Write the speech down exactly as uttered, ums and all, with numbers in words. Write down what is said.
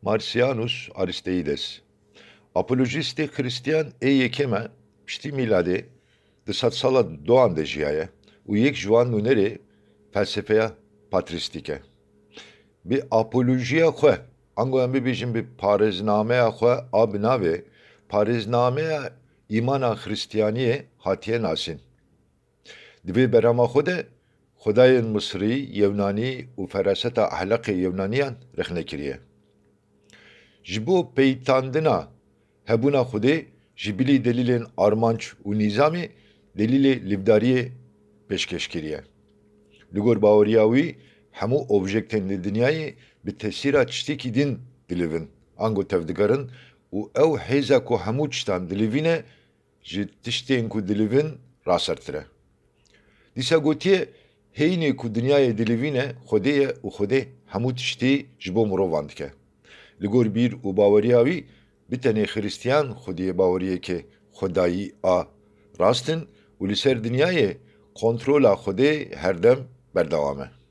Marcianus Aristeides, apolojîstê Xristiyan ê yekêm e, piştî mîladê di sedsala duan de jiyaye û yek ji wan nûnerê felsefeya patrîstîk e. Bi apolojiya xwe, ango em bibêjin bi parêznameya xwe a bi navê Parêznameya Îmana Xristiyaniyê hatiye nasîn. Di vê berhema xwe de xwedayên Misrî, Yewnanî û feraseta ehlaqê Yewnaniyan rexne kiriye. Ji bo peytandina hebûna Xwedê ji bilî delîlên armanc û nîzamê delîlê lîvdariyê pêşkêş kiriye. Li gor baweriya wî hemû objektên li dinyayê bi tesîra tiştekî din dilivin, ango tevdigerin û ew hêza ku hemû tiştan dilivîne ji tiştên ku dilivin rasertir e. Dîsa gotiye, hêynê ku dinyayê dilivîne Xwedê ye û Xwedê hemû tiştî ji bo mirovan dike. Li gor bîr û baweriya wî, bi tenê Xiristiyan xwediyê baweriyeke xwedayî a rast in û li ser dinyayê kontrola Xwedê herdem berdewam e.